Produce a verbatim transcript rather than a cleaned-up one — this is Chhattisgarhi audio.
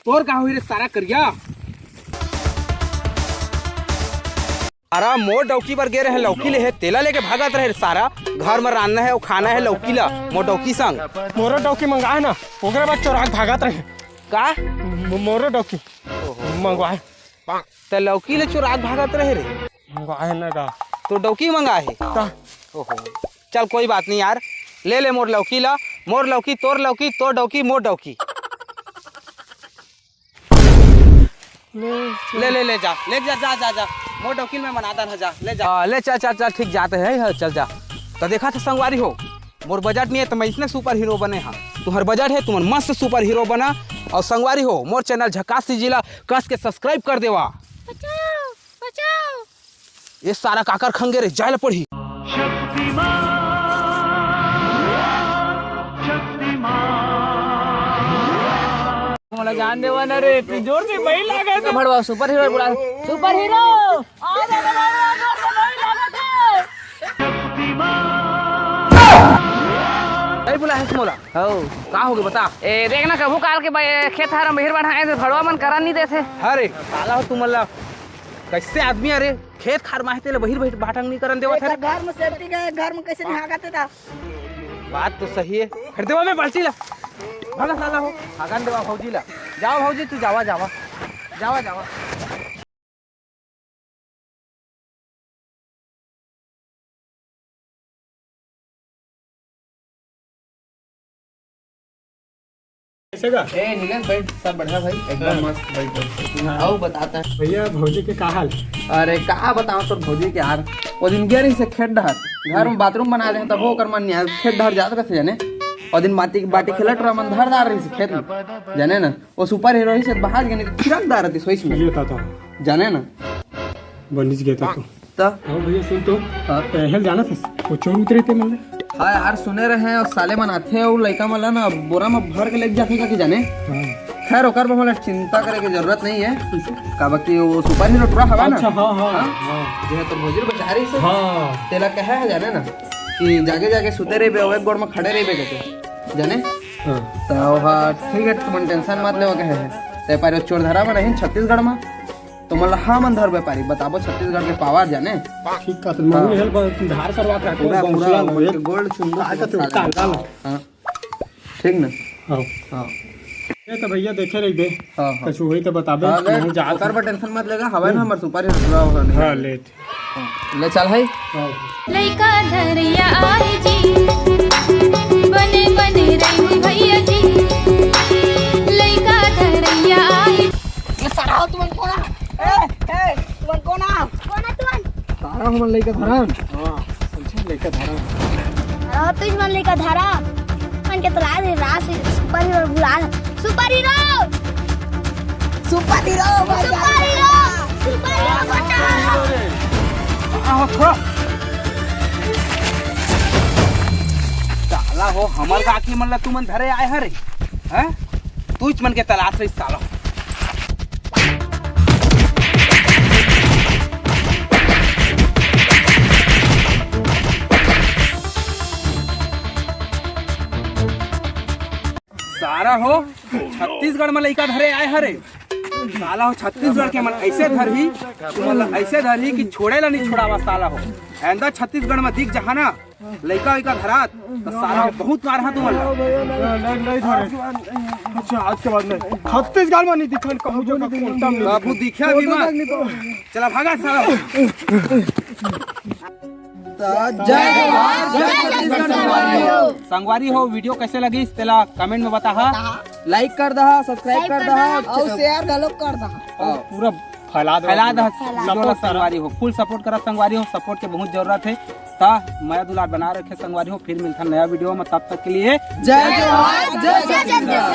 तोर का होही रे सारा करिया? अरे मोर डौकी बर गे रहे लौकी ले हे, तेला लेके भागत रहे रे सारा। घर में रांधना हे, अउ खाना हे लौकी ला, मोर डौकी संग। मोरो डौकी मंगाए ना, ओकरे बाद चोरा के भागत रहे। का? म-, मोरो डौकी मंगवाए। त लौकी ले चोरा के भागत रहे रे? मंगाए ना का? तो डौकी मंगाए हे? का? ओहो, चल कोई बात नहीं यार, ले ले मोर लौकी ला, मोर लौकी, तोर लौकी, तोर डौकी, मोर डौकी। ले, ले, ले, ले जा, ले जा, जा, जा, जा। मोर डौकी में मना दन ह, जा, ले जा। हाँ, ले चल, चल, चल, ठीक जाते हैं, हाँ, चल जा। तो देखा था संगवारी हो, मोर बजट नहीं है तो मैं इसने सुपर हीरो बने हाँ। तुम्हार बजट है, तुमन मस्त सुपर हीरो बना। और संगवारी हो, मोर चैनल झकास सीजी ला कस के सब्सक्राइब कर देवा। बचाओ, बचाओ। ये सारा काकर खंगे रे, जाय ल पड़ही। शक्तिमान, शक्तिमान। मोला जान देवा ना रे, तू जोर से बही लागत हे। भड़वा सुपर हीरो बुला, सुपर हीरो। आ जा, आ जा, आ जा, जोर से बही लागत हे। नहीं बुला है मोला। हौ। का होगे बता। ए, देख ना, कभू काल के बे-, खेत हर में भीड़ बढ़ाए थे, भड़वा मन करन नहीं देथे। अरे, साला हो तुमन ला, कैसे आदमी अरे? खेत खार माहे तेला बहिर बहिर बाटंग नहीं करन देवत हे। घर में सेफ्टी का, घर में कैसे नहीं हागत हे ता? बात तो सही है। हट देवा मैं बाल्टी ला। भागा साला हो। हागन देवा भौजी ला। जावा भौजी तू जावा, जावा। जावा, जावा। कैसे का? ए, नीलेश, बैठ, सब बढ़िया भाई, एकदम हाँ। मस्त, बैठ, बैठ। हाँ। आओ, बताता है। भैया, भौजी के का हाल? अरे, का बताओ तोर भौजी के यार, वो दिन गे रहिस हे खेत डहर, घर में बाथरूम बना रहे, तब ओकर मन नहीं आया, खेत डहर जात रहिस हे, जाने, वो दिन बाटी, बाटी खेलत रहा, मन धर डार रहिस हे खेत में, जाने ना, वो सुपर हीरो ही से बाहर गए, नहीं तो फिरक डार रहिस हे इसमें। ये था, था। जाने ना। बनिस गे तो तू। त? हाँ भैया, सुन तो। हाँ। पहल जानत हस? वो चोर उतरे थे मतलब। हाँ यार, सुने रहे हैं, और साले मन आथे, और लइका मन ला ना बोरा में भर के लेके जाथे का कि जाने। हाँ। खैर, ओकर बर मोला चिंता करे के जरूरत नहीं है। कैसे? काबर कि वो सुपर हीरो टुरा हवा ना। अच्छा, हाँ, हाँ, हाँ? हाँ। जे तो भौजी बचा रही से। हाँ। तेला कहे है जाने ना कि जागे जागे सुते रहिबे, एक गोड़ में खड़े रहिबे कहते। जाने? हाँ। तो हाँ, ठीक है, तुमन टेंशन मत लेवा कहे है। ते पारे चोर धरा में नहीं छत्तीसगढ़ में। तो मन ला हमन धर व्यापारी बताबो छत्तीसगढ़ के पावर जाने। ठीक का, तो मम्मी हाँ। हेल्प धार करवा के रखो, पूरा, पूरा बौंसला ओमन लो, के गोल्ड चुंदो का से करते हो, साले। का, का लो? हाँ। ठीक ना? हाँ। हाँ। ये तो भैया देखे रहिबे। हाँ, हाँ। कछु होई तो बताबे, हाँ, ले, कहूँ जात ओकर हूँ। बर टेंशन मत लेगा, हवाई ना हम्म। हमर सुपर हीरो पूरा होगा नहीं। हाँ, लेट। हाँ, ले चल है। हाँ। लइका धरैया आए जी, बने बने रही भैया जी, लइका धरैया आए। ये सारा हो तुमन कोन आ? ए, ए, तुमन कोन आ? कोन आ तुमन? सारा हमन लइका धरन। हाँ, समझे लइका धरन। सारा हो तुमन लइका धरन। मन के तो लाज है, लाज है, सुपर हीरो बुला। Super hero! Super hero! Super hero! Super hero बचा! साला हो, हमर गाकी मन ला तुमन धरे आए हरे, हैं? तुच मन के तलाश रही साला। सारा हो, छत्तीसगढ़ में लइका धरे आए हरे। साला हो, छत्तीसगढ़ के मन ऐसे धरही, तुमन ला ऐसे धरही कि छोड़े ला नहीं छोड़ावा साला हो। आइंदा छत्तीसगढ़ में दिख जहा ना लइका वइका धरात, तो साला हो बहुत मारहा तुमन ला। नहीं, नहीं, नहीं धरे। अच्छा, आज के बाद नहीं। छत्तीसगढ़ में नहीं दिखन, कहूँ जो का कोंटा में नहीं बाबू दिखन। दिखे अभी मत। चला भागा साला। तो जय जोहार, जय छत्तीसगढ़ संगवारी हो। संगवारी हो, वीडियो कैसे लगिस तेला कमेंट में बताहा। लाइक कर दहा, सब्सक्राइब कर दहा, और शेयर घलो कर दहा। और पूरा फैला दहा, फैला दहा, फैला दहा। संगवारी हो, फुल सपोर्ट करा संगवारी हो, सपोर्ट के बहुत जरूरत है। ता मया दुलार बना रखे संगवारी हो, फिर मिलता नया वीडियो में, तब तक के लिए जय जोहार, जय छत्तीसगढ़।